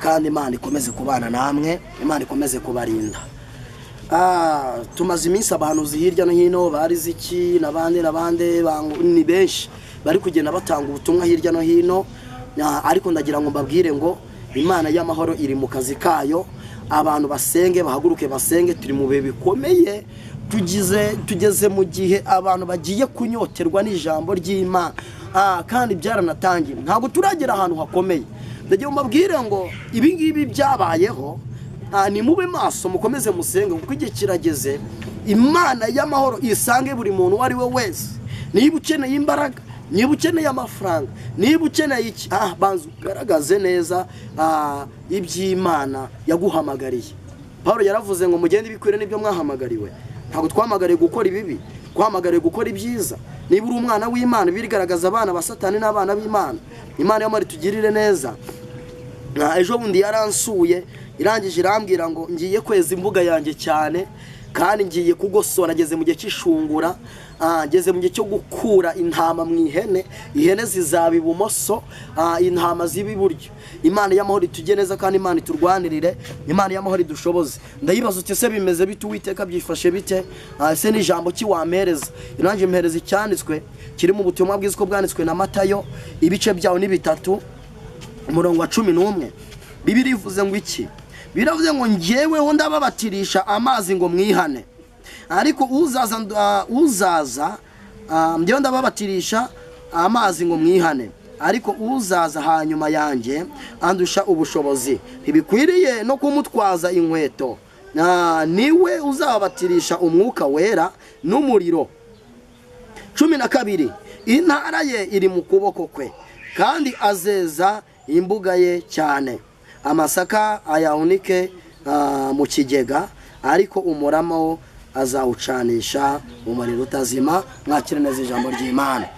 Kandi Imana ikomeze kubana namwe, Imana ikomeze kubarinda. Tumaze iminsi abahanuzi hirya no hino bari ziki n'abandi n'abandi ni benshi bari kugenda batanga ubutumwa hirya no hino, ariko ndagira ngo mbabwire ngo Imana y'amahoro iri mu kazi kayo. Abantu basenge, bahaguruke basenge, turi mu bihe bikomeye, tugeze mu gihe abantu bagiye kunyoterwa n'ijambo ry'Imana. Kandi byaranatangiye, ntabwo turagera ahantu hakomeye. Ndagira ngo mbabwire ngo ibi ngibi byabayeho, ni mube maso mukomeze musenge, kuko igihe kirageze Imana y'amahoro isange buri muntu uwo ari we wese. Niba ukeneye imbaraga, niba ukeneye amafaranga, niba ukeneye iki, banza ugaragaze neza iby'Imana yaguhamagariye. Paulo yaravuze ngo mugende ibikwire n'ibyo mwahamagariwe. Ntabwo twamagariye gukora ibibi, twamagariye gukora ibyiza. Niba uri umwana w'Imana, birigaragaza abana ba Satani n'abana b'Imana. Imana y'amahoro itugirire neza. Ejo bundi yaransuye, irangije irambwira ngo ngiye kweza imbuga yanjye cyane, kandi ngiye kugosora, ngeze mu gihe cy'ishungura, ngeze mu gihe cyo gukura intama mu ihene, ihene zizaba ibumoso, intama ziba iburyo. Imana y'amahoro itujye neza, kandi Imana iturwanirire, Imana y'amahoro idushoboze. Ndayibaza uti ese bimeze bite, Uwiteka byifashe bite? Ese ni ijambo ki wampereza? Irangije impereza icyanditswe kiri mu butumwa bwiza ko bwanditswe na Matayo, ibice byawo ni 3, umurongo wa 11. Bibiliya ivuze ngo iki? Biravuze ngo njyeweho ndababatirisha amazi ngo mwihane, ariko uzaza njyewe ndababatirisha amazi ngo mwihane, ariko uzaza hanyuma yanjye andusha ubushobozi, ntibikwiriye no kumutwaza inkweto, niwe uzababatirisha umwuka wera n'umuriro. 12, intara ye iri mu kuboko kwe, kandi azeza imbuga ye cyane. Amasaka ayahunike mu kigega, ariko umurama wo azawucanisha umuriro utazima. Mwakire neza ijambo ry'Imana.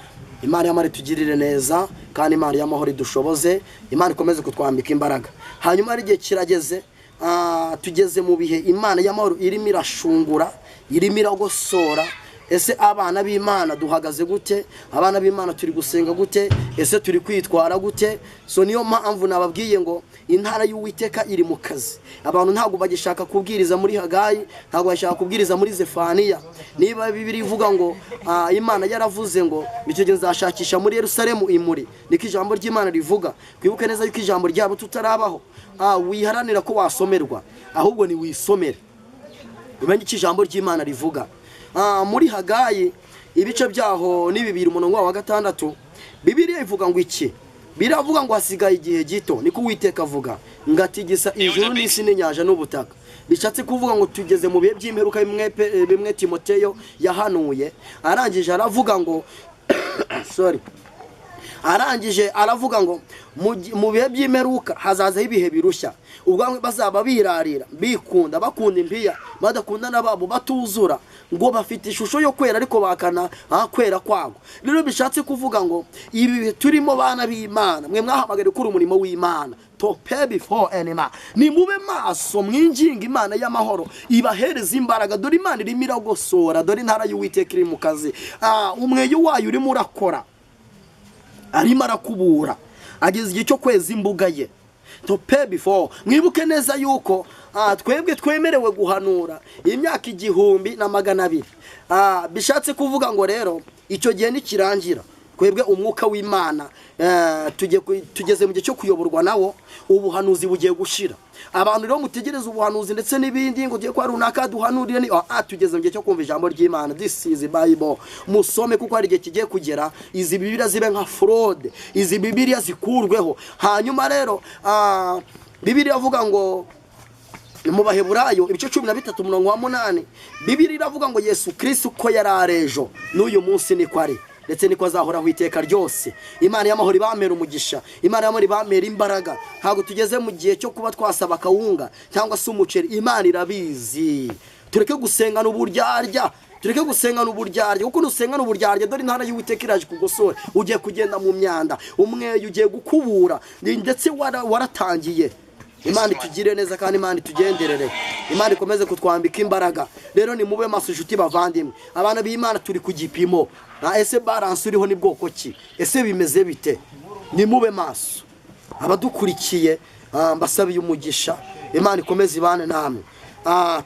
Imana y'amahoro itugirire neza, kandi Imana y'amahoro idushoboze, Imana ikomeze kutwambika imbaraga. Hanyuma hari igihe kirageze, tugeze mu bihe Imana y'amahoro irimo irashungura, irimo iragosora. Ese abana b'Imana duhagaze gute? Abana b'Imana turi gusenga gute? Ese turi kwitwara gute? So niyo mpamvu nababwiye ngo intara y'Uwiteka iri mu kazi. Abantu ntabwo bagishaka kubwiriza muri Hagayi, ntabwo bashaka kubwiriza muri Zefaniya. Niba Bibiliya ivuga ngo Imana yaravuze ngo icyo gihe nzashakisha muri Yerusalemu imuri, niko ijambo ry'Imana rivuga. Twibuke neza yuko ijambo ryabo tutarabaho. Wiharanira ko wasomerwa, ahubwo ni wisomere umenye icyo ijambo ry'Imana rivuga. Muri Hagayi ibice byaho ni 2 umurongo wa 6, Bibiliya ivuga ngo iki? Biravuga ngo hasigaye igihe gito, niko Uwiteka avuga, ngatigisa ijuru n'isi n'inyanja n'ubutaka. Bishatse kuvuga ngo tugeze mu bihe by'imperuka bimwe Timoteyo yahanuye. Arangije aravuga ngo sorry, arangije aravuga ngo mu bihe by'imperuka hazazaho ibihe birushya, ubwo bazaba birarira, bikunda, bakunda impiya, badakunda n'ababo, batuzura, ngo bafite ishusho yo kwera ariko bakana kwera kwago. Rero bishatse kuvuga ngo ibi bihe turimo bana b'Imana, mwe mwahamagare gukora umurimo w'Imana, to pay before enema, ni mube maso, mwinginga Imana y'amahoro ibahereza imbaraga. Dore Imana irimo iragosora, dore intara y'Uwiteka iri mu kazi. Umweyo wayo urimo urakora, arimo arakubura, ageze igihe cyo kweza imbuga ye. To pay before. Mwibuke neza yuko twebwe twemerewe guhanura imyaka 1200. Bishatse kuvuga ngo rero icyo gihe nikirangira, twebwe umwuka w'Imana tugeze mu gihe cyo kuyoborwa nawo, ubuhanuzi bugiye gushira. Abantu rero mutegereze ubuhanuzi ndetse n'ibindi ngo tugiye kwa runaka duhanurire, ni tugeze mu gihe cyo kumva ijambo ry'Imana. This is Bible. Musome, kuko hari igihe kigiye kugera izi Bibiliya zibe nka fraude, izi Bibiliya zikurweho. Hanyuma rero Bibiliya avuga ngo mu Baheburayo ibice 13 umurongo wa 8, Bibiliya iravuga ngo Yesu Kristo uko yari arejo n'uyu munsi niko ari, ndetse niko azahoraho iteka ryose. Imana y'amahoro ibamera umugisha, Imana y'amahoro ibamera imbaraga. Ntabwo tugeze mu gihe cyo kuba twasaba akawunga cyangwa se umuceri, Imana irabizi. Tureke gusengana uburyarya, tureke gusengana uburyarya, kuko nusengana uburyarya dore intara y'Uwiteka iraje kugosora. Ugiye kugenda mu myanda, umweyo ugiye gukubura, ndetse waratangiye. Imana itugire neza kandi Imana itugenderere, Imana ikomeze kutwambika imbaraga. Rero ni mube maso inshuti bavandimwe, abana b'Imana turi ku gipimo. Ese balance uriho ni bwoko ki? Ese bimeze bite? Ni mube maso. Abadukurikiye mbasabiye umugisha, Imana ikomeze ibane namwe.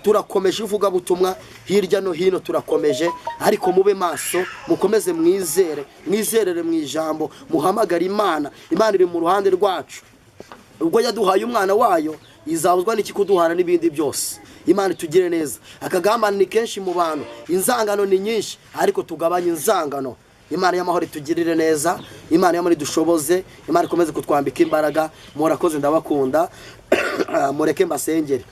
Turakomeje ivuga butumwa hirya no hino, turakomeje, ariko mube maso, mukomeze mwizere, mwizerere mu ijambo, muhamagare Imana. Imana iri mu ruhande rwacu. Ubwo yaduhaye umwana wayo, izabuzwa n'iki kuduhana n'ibindi byose? Imana itugire neza. Akagambane ni kenshi mu bantu, inzangano ni nyinshi, ariko tugabanye inzangano. Imana y'amahoro itugirire neza, Imana y'amahoro idushoboze, Imana ikomeze kutwambika imbaraga. Murakoze, ndabakunda. Mureke mbasengere.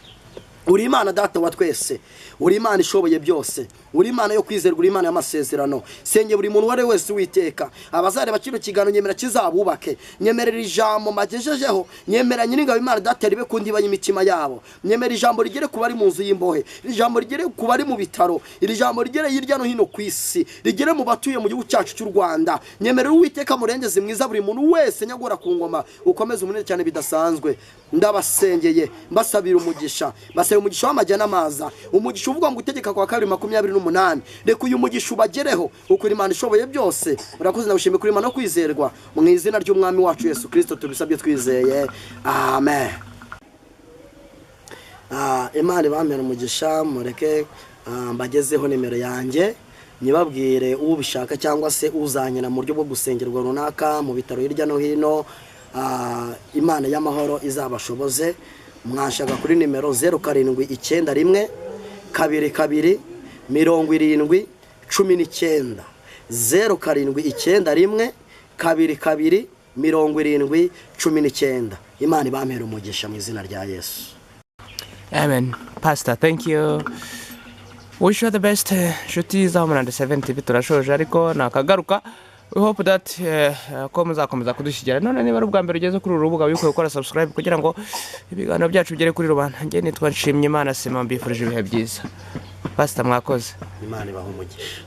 Uri Imana data wa twese, uri Imana ishoboye byose, uri Imana yo kwizerwa, uri Imana y'amasezerano. Senge buri muntu wari wese Uwiteka, abazareba kino kiganiro nyemera kizabubake, nyemerera ijambo magejejeho, nyemera nyiringabo Imana data ribe ku ndiba y'imitima yabo, nyemera ijambo rigere ku bari mu nzu y'imbohe, ijambo rigere ku bari mu bitaro, iri jambo rigere hirya no hino ku isi, rigere mu batuye mu gihugu cyacu cy'u Rwanda. Nyemerera Uwiteka murengeze mwiza buri muntu wese nyagora ku ngoma, ukomeze umunene cyane bidasanzwe. Ndabasengeye mbasabira umugisha, mbasabira umugisha w'amajya n'amaza, umugisha uvuga ngo utegeka kwa kabiri 28. Reka uyu mugisha ubagereho, ukuri Imana ishoboye byose. Urakoze, ndagushimiye kuri Imana no kwizerwa, mu izina ry'Umwami wacu Yesu Kristo tubisabye twizeye, amen. Imana ibamere umugisha. Mureke mbagezeho nimero yanjye, nyibabwire ubishaka cyangwa se uzanyina mu buryo bwo gusengerwa runaka mu bitaro hirya no hino. Imana y'amahoro izabashoboze. Mwashaka kuri nimero 0791 22 70 19, 0791 22 70 19. Imana ibamere umugisha mu izina rya Yesu. Amen. Pastor, thank you. Wish you the best, inshuti za Homeland 7 TV. Turashoje, ariko nakagaruka. We hope that ko muzakomeza kudushyigikira. None niba ari ubwa mbere ugeze kuri uru rubuga, wibuke gukora subscribe kugira ngo ibiganiro byacu bigere kuri rubanda. Njye nitwa Nshimyimana Sima, mbifurije ibihe byiza. Pastor, mwakoze. Imana ibaha umugisha.